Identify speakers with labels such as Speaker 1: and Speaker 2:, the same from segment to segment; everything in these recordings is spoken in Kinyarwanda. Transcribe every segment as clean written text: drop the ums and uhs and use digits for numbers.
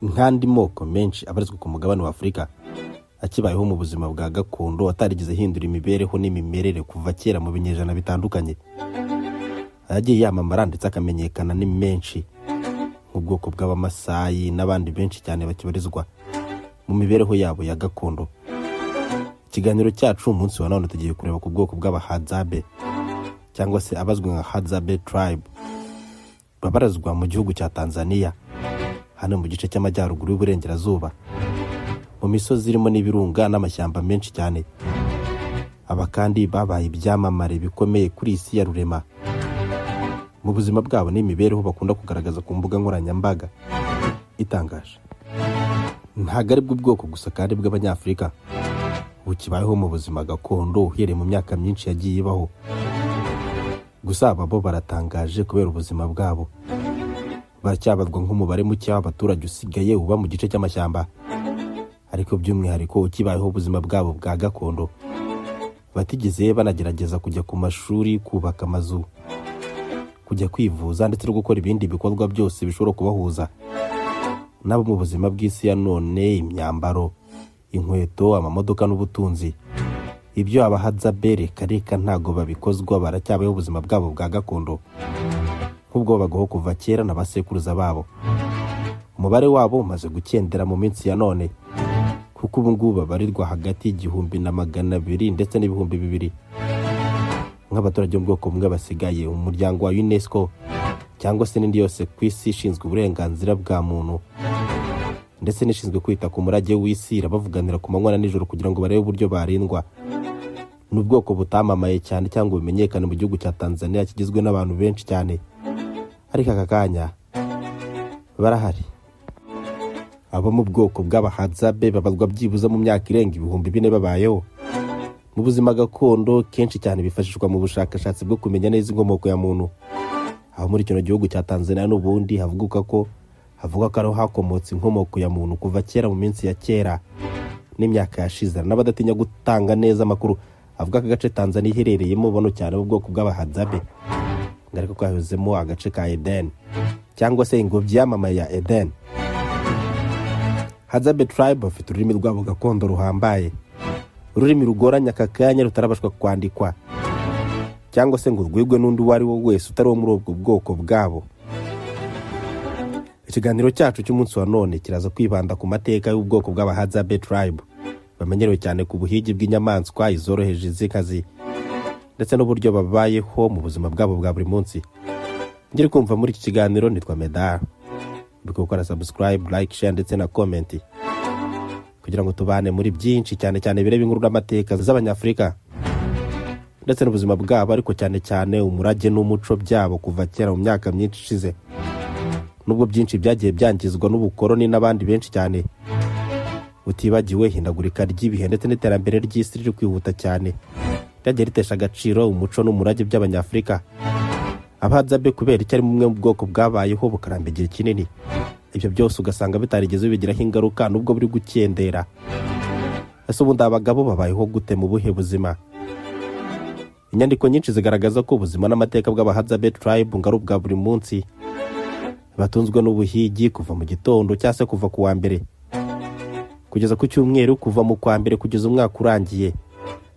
Speaker 1: Nk'andi moko menshi abarizwa ku mugabane wa Afurika akibayeho mu buzima bwa gakondo, atarigeze ahindura imibereho n'imimerere kuva kera mu binyejana bitandukanye, ayagiye yamamara ndetse akamenyekana ni menshi, nk'ubwoko bw'Abamasayi n'abandi benshi cyane bakibarizwa mu mibereho yabo ya gakondo. Ikiganiro cyacu umunsi wa none tugiye kureba ku bwoko bw'Abahadzabe, cyangwa se abazwi nka Hadzabe tribe, babarizwa mu gihugu cya Tanzania, hano mu gice cy'amajyaruguru y'uburengerazuba, mu misozi irimo n'ibirunga n'amashyamba menshi cyane. Aba kandi babaye ibyamamare bikomeye kuri iyi si ya rurema mu buzima bwabo n'imibereho bakunda kugaragaza ku mbuga nkoranyambaga itangaje. Ntabwo ari bwo bwoko gusa kandi bw'Abanyafurika bukibayeho mu buzima gakondo uhereye mu myaka myinshi yagiye ibaho. Gusa aba bo baratangaje kubera ubuzima bwabo. Baracyabarwa nk'umubare muke w'abaturage usigaye uba mu gice cy'amashyamba, ariko by'umwihariko ukibayeho ubuzima bwabo bwa gakondo, batigeze banagerageza kujya ku mashuri, kubaka amazu, kujya kwivuza ndetse no gukora ibindi bikorwa byose bishobora kubahuza nabo mu buzima bw'isi ya none: imyambaro, inkweto, amamodoka n'ubutunzi. Ibyo Abahadzabe reka reka, ntago babikozwa. Baracyabayeho ubuzima bwabo bwa gakondo nk'ubwo babagaho kuva kera na basekuruza babo. Umubare wabo umaze gukendera mu minsi ya none, kuko ubu ngubu babarirwa hagati y'1200 ndetse n'2000 nk'abaturage b'ubwoko bumwe basigaye. Umuryango wa UNESCO cyangwa se n'indi yose ku isi ishinzwe uburenganzira bwa muntu ndetse n'ishinzwe kwita ku murage w'isi irabavuganira ku manywa na nijoro kugira ngo barebe uburyo barindwa. Ni ubwoko butamamaye cyane cyangwa bumenyekane mu gihugu cya Tanzania kigizwe n'abantu benshi cyane, ariko aka kanya barahari. Abo mu bwoko bw'Abahadzabe babarwa byibuze mu myaka irenga 4000 babayeho mu buzima gakondo. Kenshi cyane bifashishwa mu bushakashatsi bwo kumenya neza inkomoko ya muntu, aho muri kino gihugu cya Tanzania n'ubundi havuga ko ariho hakomotse inkomoko ya muntu kuva kera mu minsi ya kera n'imyaka yashize. Hari n'abadatinya gutanga neza amakuru avuga ko agace Tanzania iherereyemo bano cyane mu bwoko bw'Abahadzabe ngo ariko kahozemo agace ka Eden, cyangwa se ingobyi yamamaye ya Eden. Hadzabe tribe bafite ururimi rwabo gakondo ruhambaye, ururimi rugoranye aka kanya rutarabashwa kwandikwa cyangwa se ngo rwigwe n'undi uwo ari we wese utari uwo muri ubwo bwoko bwabo. Ikiganiro cyacu cy'umunsi wa none kiraza kwibanda ku mateka y'ubwoko bw'Abahadzabe tribe, bamenyerewe cyane ku buhigi bw'inyamaswa izoroheje z'inkazi, ndetse n'uburyo babayeho mu buzima bwabo bwa buri munsi. Ngiri kumva muri iki kiganiro nitwa Medar. Gukora subscribe, like, share ndetse na comment kugira ngo tubane muri byinshi cyane cyane bireba inkuru n'amateka z'Abanyafurika ndetse n'ubuzima bwabo, ariko cyane cyane umurage n'umuco byabo kuva kera mu myaka myinshi ishize, nubwo byinshi byagiye byangizwa n'ubukoroni n'abandi benshi cyane, utibagiwe ihindagurika ry'ibihe ndetse n'iterambere ry'isi riri kwihuta cyane ryagiye ritesha agaciro umuco n'umurage by'Abanyafurika. Abahadzabe, kubera icyo ari bumwe mu bwoko bwabayeho bukaramba igihe kinini, ibyo byose ugasanga bitarigeze bibigiraho ingaruka nubwo buri gukendera. Ese ubundi abagabo babayeho gute, mu buhe buzima? Inyandiko nyinshi zigaragaza ko ubuzima n'amateka bw'Abahadzabe tribe ngo ari ubwa buri munsi. Batunzwe n'ubuhigi kuva mu gitondo cyangwa se kuva ku wa mbere kugeza ku cyumweru, kuva mu kwa mbere kugeza umwaka urangiye.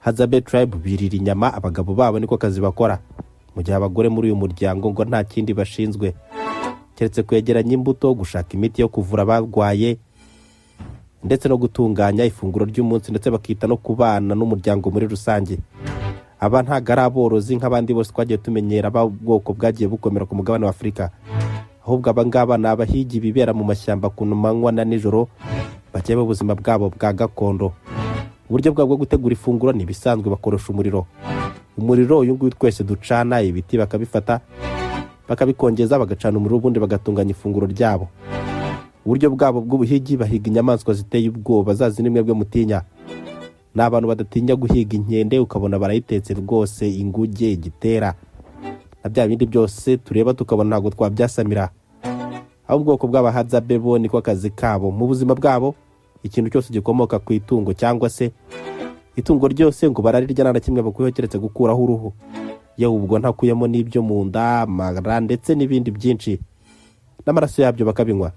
Speaker 1: Hadzabe tribe birira inyama. Abagabo babo niko kazi bakora, mu gihe abagore muri uyu muryango ngo nta kindi bashinzwe keretse kwegeranya imbuto, gushaka imiti yo kuvura abarwaye ndetse no gutunganya ifunguro ry'umunsi, ndetse bakita no ku bana n'umuryango muri rusange. Aba ntabwo ari aborozi nk'abandi bose twagiye tumenyera bwoko bwagiye bukomera ku mugabane wa Afurika, ahubwo aba ngaba ni abahigi bibera mu mashyamba ku manywa na nijoro, bakeba ubuzima bwabo bwa gakondo. Uburyo bwabo bwo gutegura ifunguro ni ibisanzwe, bakoresha umuriro. Umuriro uyu nguyu twese ducana, ibiti bakabifata bakabikongeza, bagacana umuriro, ubundi bagatunganya ifunguro ryabo. Uburyo bwabo bw'ubuhigi, bahiga inyamaswa ziteye ubwoba, za zindi mwebwe mutinya. Ni abantu badatinya guhiga inkende, ukabona barayitetse rwose, inguge, igitera na bya bindi byose tureba tukabona ntabwo twabyasamira. Aho ubwoko bw'Abahadzabe bo niko kazi kabo mu buzima bwabo. Ikintu cyose gikomoka ku itungo cyangwa se itungo ryose ngo bararirya, nta na kimwe bakuyeho keretse gukuraho uruhu, yewe ubwo ntakuyemo n'ibyo mu nda, amara ndetse n'ibindi byinshi. N'amaraso yabyo bakabinywa.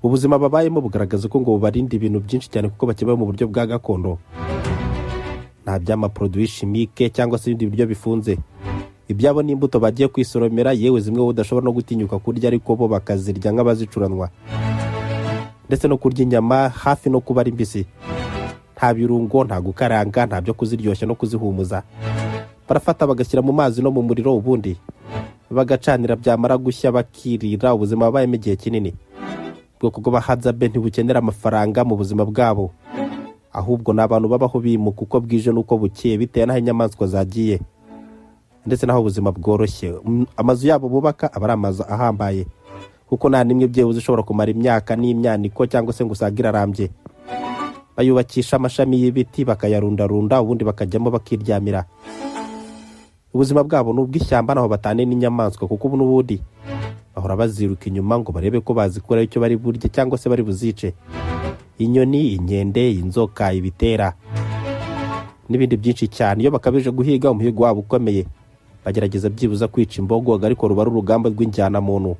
Speaker 1: Ubuzima babayemo bugaragaza ko ngo bubarinda ibintu byinshi cyane, kuko bakibaho mu buryo bwa gakondo, nta by'ama produits chimiques cyangwa se ibindi biryo bifunze. Ibyabo n'imbuto bagiye kwisoromera, yewe zimwe wowe udashobora no gutinyuka kurya, ariko bo bakazirya nk'abazicuranwa, ndetse no kurya inyama hafi no kuba ari mbisi, nta birungo, nta gukaranga, nta byo kuziryoshya no kuzihumuza. Barafata bagashyira mu mazi no mu muriro, ubundi bagacanira, byamara gushya bakirira. Ubuzima babayemo igihe kinini, ubwoko bw'Abahadzabe ntibukenera amafaranga mu buzima bwabo, ahubwo ni abantu babaho bimuka uko bwije n'uko bukeye, bitewe n'aho inyamaswa zagiye ndetse n'aho ubuzima bworoshye. Amazu yabo bubaka aba ari amazu ahambaye, kuko nta n'imwe byibuze ishobora kumara imyaka n'imyaniko cyangwa se ngo usange irarambye. Bayubakisha amashami y'ibiti, bakayarundarunda, ubundi bakajyamo bakiryamira. Ubuzima bwabo ni ubw'ishyamba, naho batane n'inyamaswa, kuko ubu n'ubundi bahora baziruka inyuma ngo barebe ko bazikuraho icyo bari burye cyangwa se bari buzice: inyoni, inkende, inzoka, ibitera n'ibindi byinshi cyane. Iyo bakabije guhiga, umuhigo wabo ukomeye, bagerageza byibuza kwica imbogo, ariko ruba ari urugamba rw'injyanamuntu.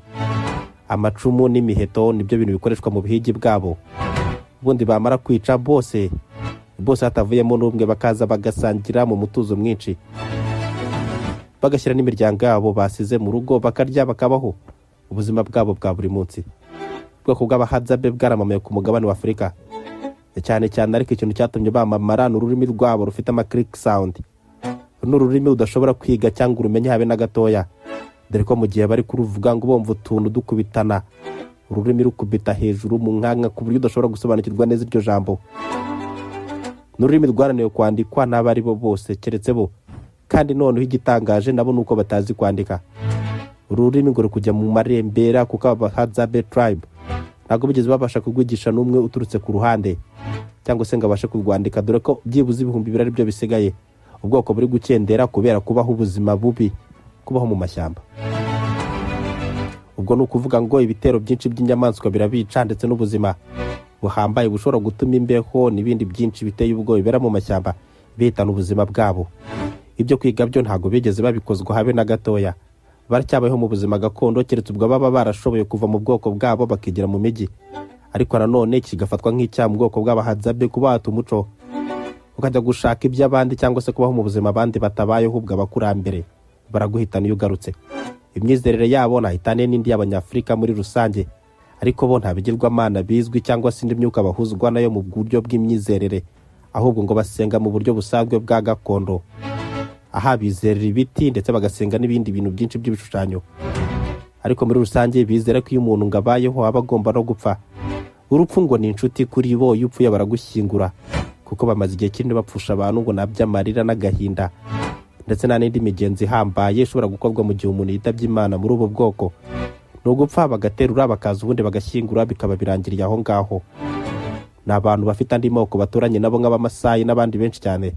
Speaker 1: Amacumu n'imiheto nibyo bintu bikoreshwa mu buhigi bwabo. Ubundi bamara kwica bose bose hatavuyemo n'umwe, bakaza bagasangira mu mutuzo mwinshi, bagashyira n'imiryango yabo basize mu rugo, bakarya, bakabaho ubuzima bwabo bwa buri munsi. Ubwoko bw'Abahadzabe bwaramamaye ku mugabane wa Afurika cyane cyane, ariko ikintu cyatumye bamamara ni ururimi rwabo rufite ama click sound. Ni ururimi udashobora kwiga cyangwa urumenye habe na gatoya, dore ko mu gihe bari kuruvuga ngo bumva utuntu dukubitana, ururimi rukubita hejuru mu nkanka, ku buryo udashobora gusobanukirwa neza iryo jambo. Ni ururimi rwananiwe kwandikwa n'abo ari bo bose keretse bo, kandi noneho igitangaje nabo ni uko batazi kwandika. Uru rurimi ngo ruri kujya mu marembera, kuko aba Hadzabe tribe ntabwo bigeze babasha kurwigisha n'umwe uturutse ku ruhande cyangwa se ngo abashe kurwandika, dore ko byibuze 2000 ari byo bisigaye. Ubwoko buri gukendera kubera kubaho ubuzima bubi, kubaho mu mashyamba. Ubwo ni ukuvuga ngo ibitero byinshi by'inyamaswa birabica, ndetse n'ubuzima buhambaye bushobora gutuma imbeho n'ibindi byinshi biteye ubwoba bibera mu mashyamba bihitana ubuzima bwabo. Ibyo kwiga byo ntabwo bigeze babikozwa habe na gatoya. Baracyabayeho mu buzima gakondo, keretse ubwo baba barashoboye kuva mu bwoko bwabo bakigira mu mijyi, ariko nanone kigafatwa nk'icyaha mu bwoko bw'Abahadzabe kubata umuco ukajya gushaka iby'abandi cyangwa se kubaho mu buzima abandi batabayeho. Ubwo abakurambere baraguhitana iyo ugarutse. Imyizerere yabo ntahitane n'indi y'Abanyafurika muri rusange, ariko bo nta bigirwamana bizwi cyangwa se indi myuka bahuzwa nayo mu buryo bw'imyizerere, ahubwo ngo basenga mu buryo busanzwe bwa gakondo. Aha bizerera ibiti, ndetse bagasenga n'ibindi bintu byinshi by'ibishushanyo, ariko muri rusange bizera ko iyo umuntu ngo abayeho aba agomba no gupfa. Urupfu ngo ni inshuti kuri bo. Iyo upfuye baragushyingura, kuko bamaze igihe kinini bapfusha abantu, ngo naby'amarira n'agahinda, ndetse nta n'indi migenzo ihambaye ishobora gukorwa mu gihe umuntu yitabye Imana muri ubu bwoko. Ni ugupfa bagaterura, bakaza, ubundi bagashyingura, bikaba birangiriye aho ngaho. Ni abantu bafite andi moko baturanye nabo nk'Abamasayi n'abandi benshi cyane,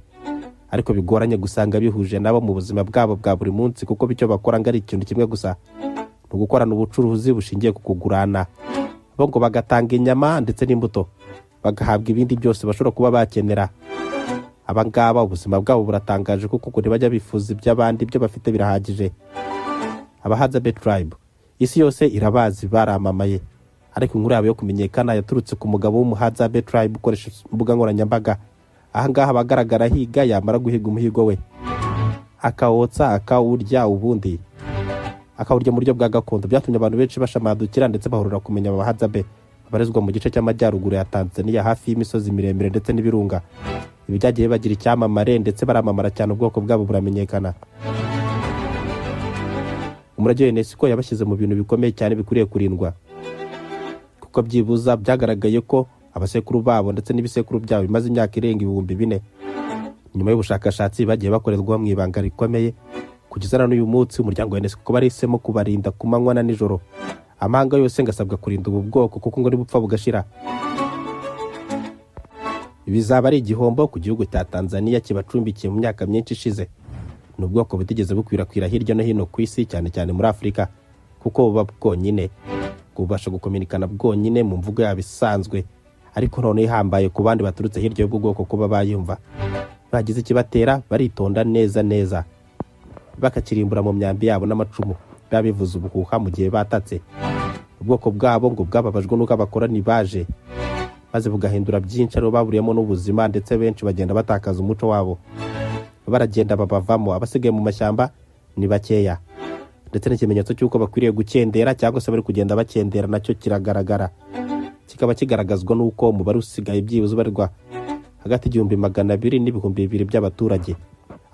Speaker 1: ariko bigoranye gusanga bihuje nabo mu buzima bwabo bwa buri munsi, kuko bityo bakora ngo ari ikintu kimwe gusa, ni ugukorana ubucuruzi bushingiye ku kugurana. Bo ngo bagatanga inyama ndetse n'imbuto, bagahabwa ibindi byose bashobora kuba bakenera. Aba ngaba ubuzima bwabo buratangaje, kuko ngo ntibajya bifuza iby'abandi, ibyo bafite birahagije. Abahadzabe tribe isi yose irabazi, baramamaye, ariko inkuru yabo yo kumenyekana yaturutse ku mugabo w'Umuhadzabe tribe ukoresha imbuga nkoranyambaga. Ahangaha aba agaragara ahiga, yamara guhiga umuhigo we akawotsa, akawurya, ubundi akawurya mu buryo bwa gakondo. Byatumye abantu benshi bashamadukira ndetse bahurira kumenya Abahadzabe babarizwa mu gice cy'amajyaruguru ya Tanzania, hafi y'imisozi miremire ndetse n'ibirunga. Ibi byagiye bagira icyamamare ndetse baramamara cyane, ubwoko bwabo buramenyekana. Umurage wa UNESCO yabashyize mu bintu bikomeye cyane bikwiriye kurindwa, kuko byibuza byagaragaye ko abasekuru babo ndetse n'ibisekuru byabo bimaze imyaka irenga 4000, nyuma y'ubushakashatsi bagiye bakorerwa mu ibanga rikomeye kugeza na n'uyu munsi. Umuryango wa UNESCO bahisemo kubarinda ku manywa na nijoro. Amahanga yose ngasabwa kurinda ubu bwoko, kuko ngo nibupfa bugashira bizaba ari igihombo ku gihugu cya Tanzania kibacumbikiye mu myaka myinshi ishize. Ni ubwoko butigeze bukwirakwira hirya no hino ku isi, cyane cyane muri Afurika, kuko buba bwonyine, bubasha gukominikana bwonyine mu mvugo yabo isanzwe, ariko noneho ihambaye ku bandi baturutse hirya y'ubwo bwoko kuba bayumva. Bagize ikibatera baritonda neza neza, bakakirimbura mu myambi yabo n'amacumu. Biba bivuza ubuhuha mu gihe batatse. Ubwoko bwabo ngo bwababajwe n'uko abakoroni baje maze bugahindura byinshi, aribo baburiyemo n'ubuzima, ndetse benshi bagenda batakaza umuco wabo, baragenda babavamo. Abasigaye mu mashyamba ni bakeya, ndetse n'ikimenyetso cy'uko bakwiriye gukendera cyangwa se bari kugenda bakendera nacyo kiragaragara, kikaba kigaragazwa n'uko umubare usigaye byibuze ubarirwa hagati y'1200 n'2000 by'abaturage.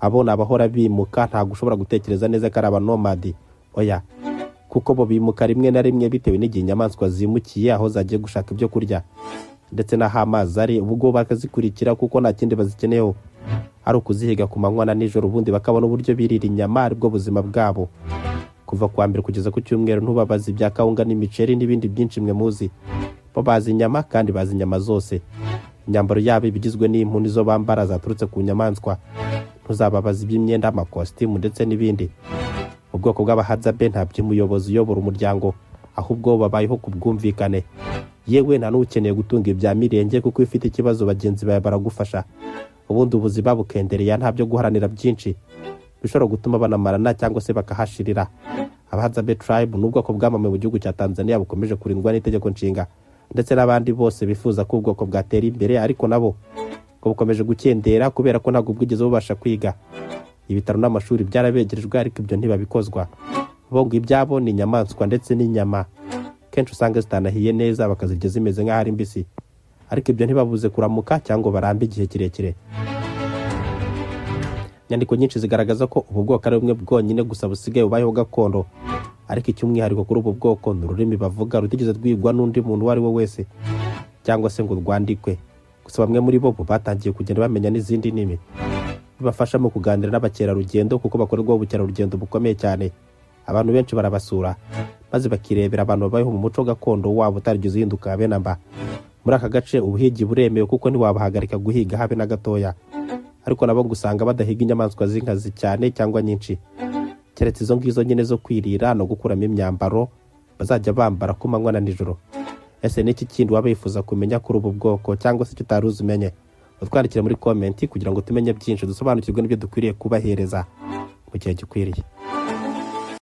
Speaker 1: Abo ni abahora bimuka. Ntabwo ushobora gutekereza neza ko ari abanomadi, oya, kuko bo bimuka rimwe na rimwe bitewe n'igihe inyamaswa zimukiye, aho zagiye gushaka ibyo kurya ndetse n'aho amazi ari, ubwo bakazikurikira kuko nta kindi bazikeneyeho ari ukuzihiga ku manywa na nijoro, ubundi bakabona uburyo birira inyama, aribwo buzima bwabo kuva ku wa mbere kugeza ku cyumweru. Ntubabaze ibya kawunga n'imiceri n'ibindi byinshi mwe muzi. Bo bazi inyama kandi bazi inyama zose. Imyambaro yabo iba igizwe n'impu nizo bambara zaturutse ku nyamaswa. Ntuzababaza iby'imyenda, amakositimu ndetse n'ibindi. Mu bwoko bw'Abahadzabe nta by'umuyobozi uyobora umuryango, ahubwo babayeho ku bwumvikane. Yewe, nta n'ukeneye gutunga ibya mirenge, kuko iyo ufite ikibazo bagenzi bawe baragufasha, ubundi ubuzima bukendereye. Nta byo guharanira byinshi bishobora gutuma banamarana cyangwa se bakahashirira. Abahadzabe tribe ni ubwoko bwamamaye mu gihugu cya Tanzania, bukomeje kurindwa n'itegeko nshinga ndetse n'abandi bose bifuza ko ubwoko bwatera imbere, ariko nabo ngo bukomeje gukendera kubera ko ntabwo bwigeze bubasha kwiga. Ibitaro n'amashuri byarabegerejwe, ariko ibyo ntibabikozwa. Bo ngo ibyabo ni inyamaswa ndetse n'inyama, kenshi usanga zitanahiye neza, bakazirya zimeze nk'aho ari mbisi, ariko ibyo ntibabuze kuramuka cyangwa barambe igihe kirekire. Inyandiko nyinshi zigaragaza ko ubu bwoko ari bumwe bwonyine gusa busigaye bubayeho gakondo, ariko icy'umwihariko kuri ubu bwoko ni ururimi bavuga rutigeze rwigwa n'undi muntu uwo ari we wese cyangwa se ngo rwandikwe. Gusa bamwe muri bo batangiye kugenda bamenya n'izindi ndimi bibafasha mu kuganira n'abakerarugendo, kuko bakorerwaho ubukerarugendo bukomeye cyane. Abantu benshi barabasura maze bakirebera abantu babayeho mu muco gakondo wabo utarigeze uhinduka habe na mba. Muri aka gace ubuhigi buremewe, kuko ntiwabahagarika guhiga habe na gatoya, ariko nabo ngo usanga badahiga inyamaswa z'inkazi cyane cyangwa nyinshi, keretse izo ngizo nyine zo kwirira no gukuramo imyambaro bazajya bambara ku manywa na nijoro. Ese n'iki kindi waba wifuza kumenya kuri ubu bwoko, cyangwa se icyo utari uzi umenye? Utwandikire muri comment kugira ngo tumenye byinshi, dusobanukirwe n'ibyo dukwiriye kubahereza mu gihe gikwiriye.